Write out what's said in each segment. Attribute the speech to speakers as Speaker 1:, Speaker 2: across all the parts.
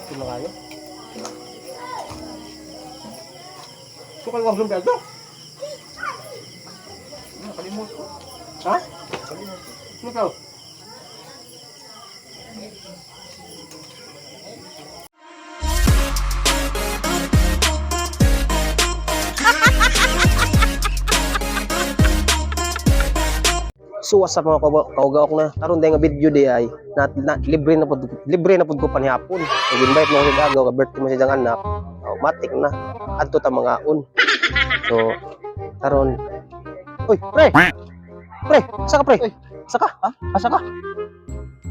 Speaker 1: Gusto na kayo? Gusto kayo wag lumpiado?
Speaker 2: Nakalimot ko.
Speaker 1: Ha?
Speaker 2: Nakalimot ko.
Speaker 1: Ano ka? So what's up mga kaugaok na karon day nga video di ay na, na, libre na pud ko panihapon. Nag-invite mo ko agaw ka birthday mo sa iyang anak. Automatic na adto ta mga un. So karon, Uy, pre. Pre, saka pre.
Speaker 2: Uy.
Speaker 1: Saka?
Speaker 2: Ha?
Speaker 1: Asa ka?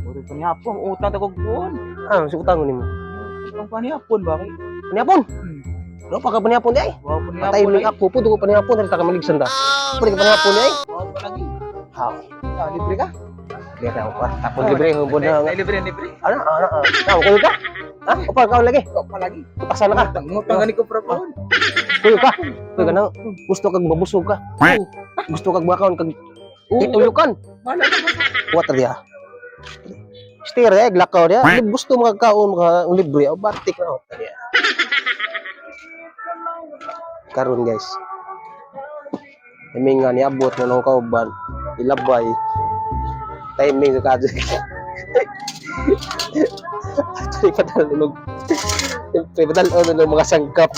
Speaker 2: Puro panihapon, utang ta kog kuon.
Speaker 1: Ah, si utang nimo.
Speaker 2: Utang panihapon ba kay?
Speaker 1: Panihapon.
Speaker 2: Hmm.
Speaker 1: No pa ka panihapon di ay.
Speaker 2: Wow, panihapon.
Speaker 1: Patay mo ako pud ko panihapon diri ta ka maligsan ta. Pud ka panihapon di ay.
Speaker 2: Wow, pa lagi.
Speaker 1: Ha.
Speaker 2: Ah, libre ka?
Speaker 1: Libre ako pa. Tapos libre hubod na.
Speaker 2: Ay, libre, libre.
Speaker 1: Ana, ana, ana. Ah, kuyo ka? Ha? Opa, ka lagi.
Speaker 2: Ikaw pa lagi.
Speaker 1: Pasana ka.
Speaker 2: Utang, utang gani ko pra paon.
Speaker 1: Kuyo ka. Kuyo ka na. Gusto kag mabusog ka. Gusto kag bakaon kag titulukan.
Speaker 2: Wala na ba?
Speaker 1: What diya? Steer eh, glakaw diya. Gusto mga kaon mga libre, o batik na oh. Diya. Karon guys. Timing nga niabot na nung kauban, ilabay. Timing sa kadyo. Actually, padalog. Siyempre, padalog ng mga sangkap.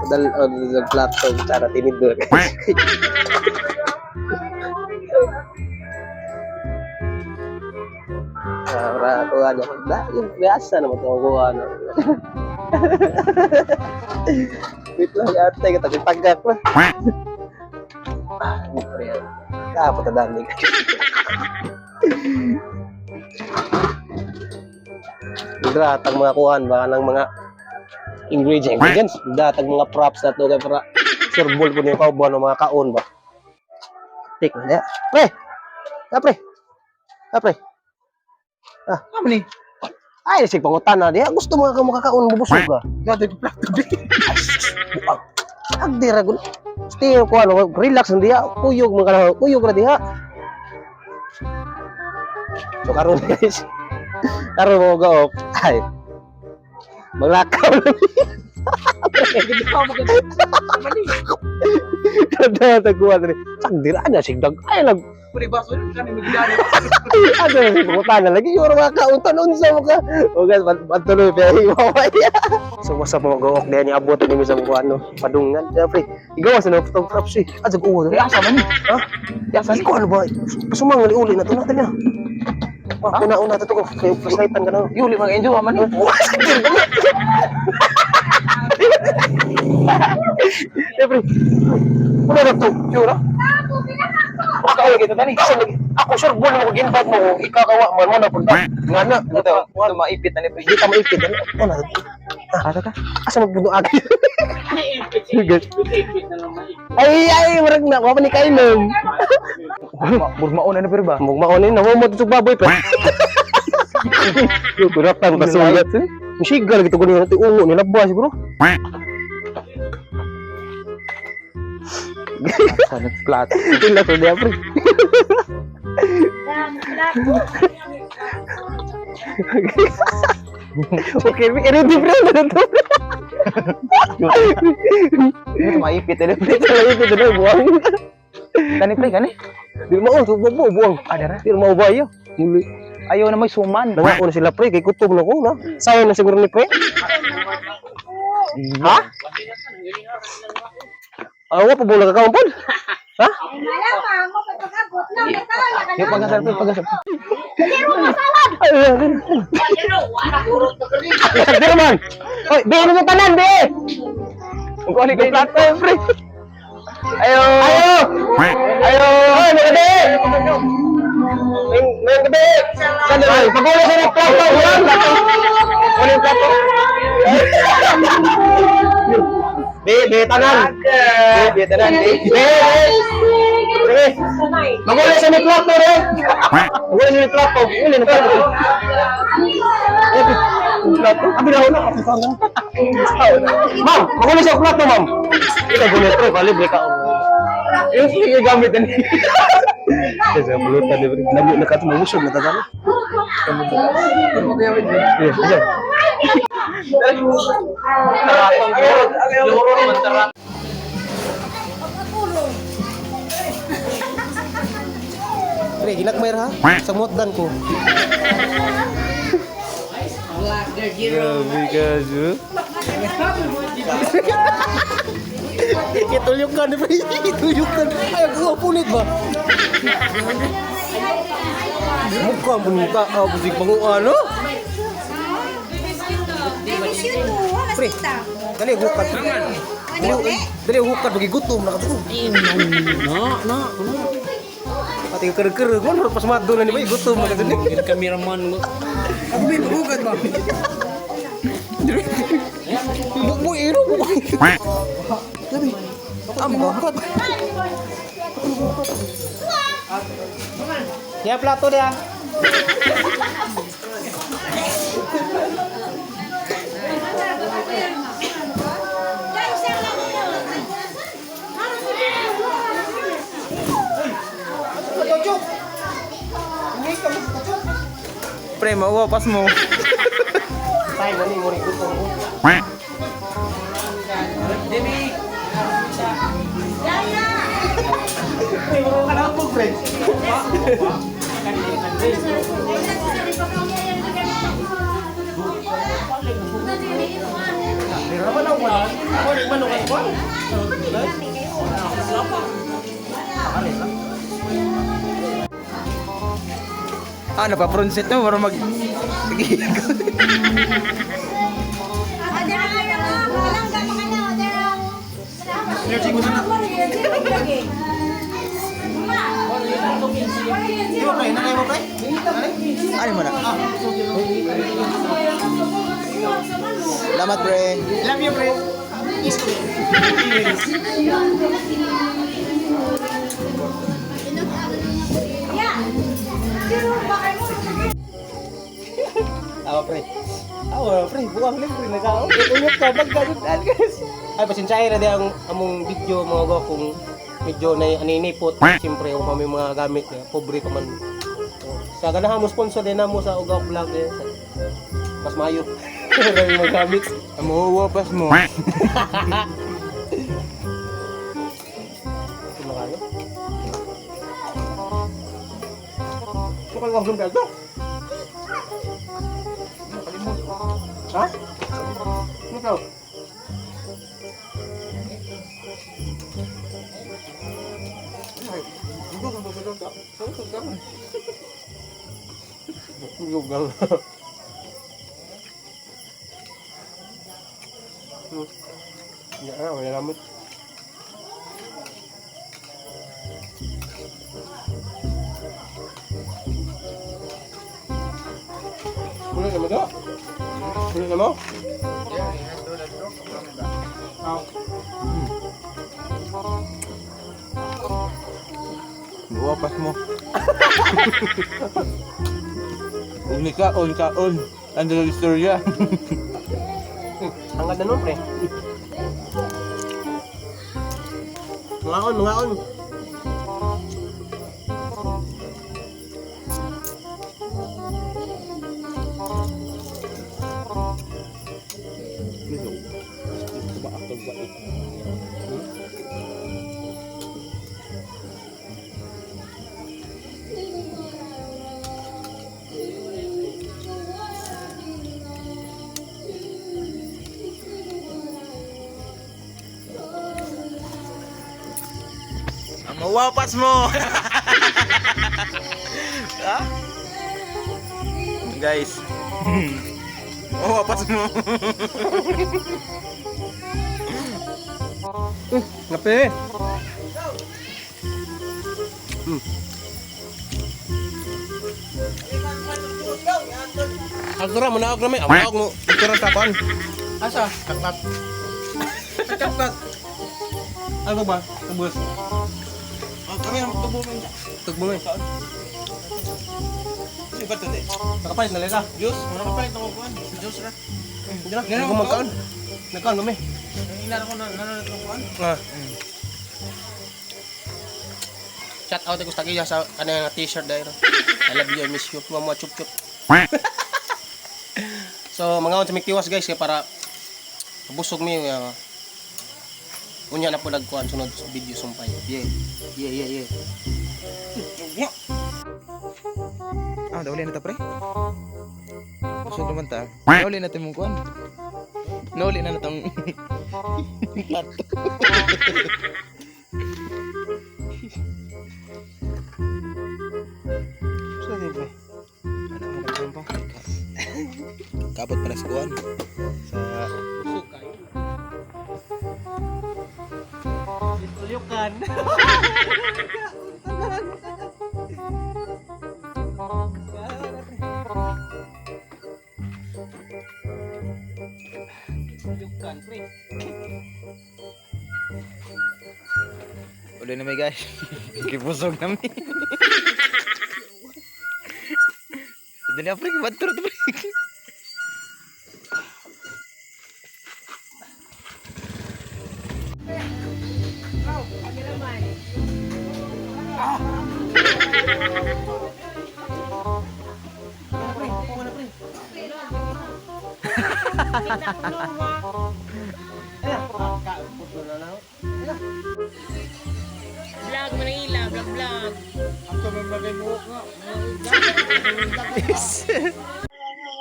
Speaker 1: Padalog ng plato, tsara tinidor. Para kuha na. Dahil biasa naman ito kuha na. Wait lang, ate. Katagpagak pa. Ah, hindi pa rin. Kapot na dami. Datang mga kuhan ba ng mga ingredients. Datang mga props na to kay para surbol ko niyo kauban ng mga kaon ba. Tik na. Pre. Ah, pre. Ah, pre.
Speaker 2: Amo ni.
Speaker 1: Ay, sig pangutan na diha. Gusto mo ka makakaon mabusog ka.
Speaker 2: Gato ko plato di.
Speaker 1: Buang. Agdi ra gud. Stay ko ano, relax na diha. Kuyog man ka kuyog ra diha. So karon guys. Karon mo go. Ay. Maglakaw na.
Speaker 2: Ikaw mo gani. Mali.
Speaker 1: Kada taguan rin. Sagdi ra na sig dag. Ay nag
Speaker 2: Puri baso rin kani migdani.
Speaker 1: ano si pangutan na lagi yung mga kauntan unsa mo ka. O guys, patuloy pero iwaway. So what's up mga go diha ni abot ni sa mga ano, padungan. Siyempre, igawa sa mga photography. Ah, jag uwo.
Speaker 2: Di asa man ni?
Speaker 1: Ha?
Speaker 2: Di asa ni?
Speaker 1: Ko ano ba? Pasumang uli na to natin na. Ah, una-una to ko. Kay flashlightan ka na.
Speaker 2: Yuli mag enjoy man ni.
Speaker 1: Siyempre, una na to. Sure, ah?
Speaker 2: Ikaw lagi to tani.
Speaker 1: Asa lagi? Ako sure, buwan mo invite mo ko. Ikakawa man mo na punta. Nga na.
Speaker 2: Ito, ito maipit na ni pre.
Speaker 1: Hindi ka maipit. Ano? Ano na to?
Speaker 2: Asa ta?
Speaker 1: Asa magpuno agad? Ay, ay, marag na. Kuha pa ni Kainom.
Speaker 2: Burmaon na ni pre ba?
Speaker 1: Mugmaon ni, nawa mo ito baboy pa. Kuratan kasugat. Sigal gitu ko niya. Ungo nila ba siguro?
Speaker 2: Asa na plato?
Speaker 1: Ila to dia pre. Okay, ready pre na to.
Speaker 2: Ito maipit na ni pre.
Speaker 1: Ito lang ito na buang.
Speaker 2: Tani pre kani?
Speaker 1: Di mo to buang buang.
Speaker 2: Ada ra.
Speaker 1: Di mo ba yo? Muli.
Speaker 2: Ayaw na may suman.
Speaker 1: Nangako na sila pre kay kutob na ko na. Sayo na siguro ni pre. Ha? Awa pa bola ka kaon pod? Ha?
Speaker 3: Malamang mo pagkakabot na may tao na ka
Speaker 2: Yung pag-asal pre, pag-asal.
Speaker 1: Ay, ay, ay. Di man. Oy, be mo tanan be.
Speaker 2: Kung ano yung plato pre.
Speaker 1: Ayo. Ayo. Ayo. Oy, mga gabi. May gabi. Saan na? Pagulo sa mga plato. Wala plato. Wala yung plato. Be, be tanan. Be, be tanan. Be, be. Be. Magulo sa mga plato re. Magulo sa mga plato. Wala na plato. Eh, plato. Abi na una. Ma'am, magulo sa plato, ma'am. Ito gulo pre, bali break out.
Speaker 2: Yung sige gamit ani.
Speaker 1: Kasi pulutan ni pre. Lami na kato mabusog na tagal. Yes, yes. Pre, ginagmay ra ha. Sa motdan ko. Grabe ka, Ju. Ituyok ka ni pre. Ituyok ka. Ay, ako punit ba? Mukha mo mukha. Ah, busig panguan, no?
Speaker 3: I miss you too. Wala
Speaker 1: Pre.
Speaker 3: kita.
Speaker 1: Dali, hukad. Dali, dali, hukad. Magigutom na ka.
Speaker 4: No, no.
Speaker 1: Pati kere-kere. Kung ano, pas mado na ni ba? Gutom na ka.
Speaker 4: Kameraman mo.
Speaker 1: Ako may hukad ba? Bukbo, iro. Dali. Ang hukad. Ya plato dia.
Speaker 2: Pre, mauwapas mo.
Speaker 1: Tay, gani mo rin gutom ko. Pre, mo ka na pre. Pero naman ako wala. Ako nagmanong ko.
Speaker 2: Ah, napa-front seat mo para mag Sige.
Speaker 1: Di ba pre? Nanay mo pre? Nanay?
Speaker 2: Ano mo na? Salamat, pre.
Speaker 1: Love you pre. Awa pre. Awa pre, buwang libre na ka. Uyok ka pag guys. Ay pasensya na di ang among video mga go kung medyo na aninipot. Siyempre ako kami mga gamit niya, pobre pa man. So, sa ganahan mo sponsor din na mo sa Ugaw Vlog eh. Mas mayo. Marami mga gamit.
Speaker 2: Mauwapas mo.
Speaker 1: Ito na kayo. Sukal ka sa ito. Ha? Ano to? Lugal. Ya, wala lamot. Kulit na mo to? Kulit na mo?
Speaker 2: Mauwapas mo. Uni ka, on ka, on. Ando na istorya.
Speaker 1: Ang ganda nun, pre. Mga on, mga on.
Speaker 2: Mauwapas mo. Ha? Guys. Mauwapas mo.
Speaker 1: Ngape. Agora manaog na may amog mo. Agora sa kon.
Speaker 2: Asa?
Speaker 1: Taklat. Taklat. Ano ba? Tubos.
Speaker 2: Kami ang tubo mo.
Speaker 1: Tugbo mo.
Speaker 2: Ano ba today?
Speaker 1: Nakapalit na lesa.
Speaker 2: Diyos, wala ka palit ako kuan. Diyos ra.
Speaker 1: Hindi na. Hindi ko magkaon. Nagkaon kami.
Speaker 2: Ang ilan ako na nanonood ng kuan.
Speaker 1: Ah. Shout out ko sa tagiya sa kanang nga t-shirt dahil. I love you, I miss you. Mama chup chup. So mga sa miktiwas guys kay para busog mi unya na po nagkuan sunod sa video sumpay. Yeah. Yeah, yeah, yeah.
Speaker 2: Ah, dauli na ta pre. Busog naman ta. Nauli na mong kuan. Nauli na natong plato.
Speaker 1: Sa di pre.
Speaker 2: Ano mo nagkuan pa? Kapot pala sa kuan. Sa
Speaker 1: Busog kayo. Tulyukan. Tulyukan, pre.
Speaker 2: Uli na may guys. Kibusog na mi. Dali pre, batur to pre.
Speaker 4: Vlog Manila, vlog vlog.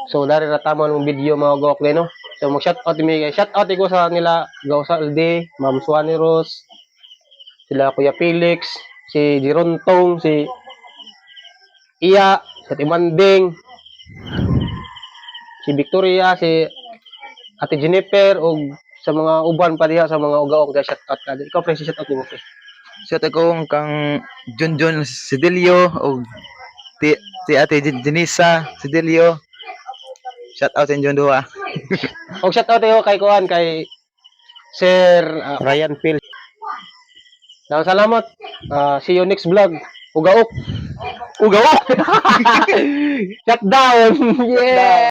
Speaker 1: So dari ra tama ng video mga gok no. So mag shout out mi shout out ko sa nila Gaw sa LD, Ma'am Suani Rose, sila Kuya Felix, si Jirontong, si Iya, si Ate Manding, si Victoria, si Ate Jennifer ug sa mga uban pa diha sa mga ugaok diha shout out ka. Ikaw pre, si shout out nimo pre.
Speaker 2: Shout out ko kang Junjun Sidelio o ti, si Ate Janisa Sidelio. Shout out sa inyong duha.
Speaker 1: Og shout out tayo kay kuan kay Sir Ryan Phil. Daghang salamat. See you next vlog. Ugaok. Ugaok. Shut down. Yeah.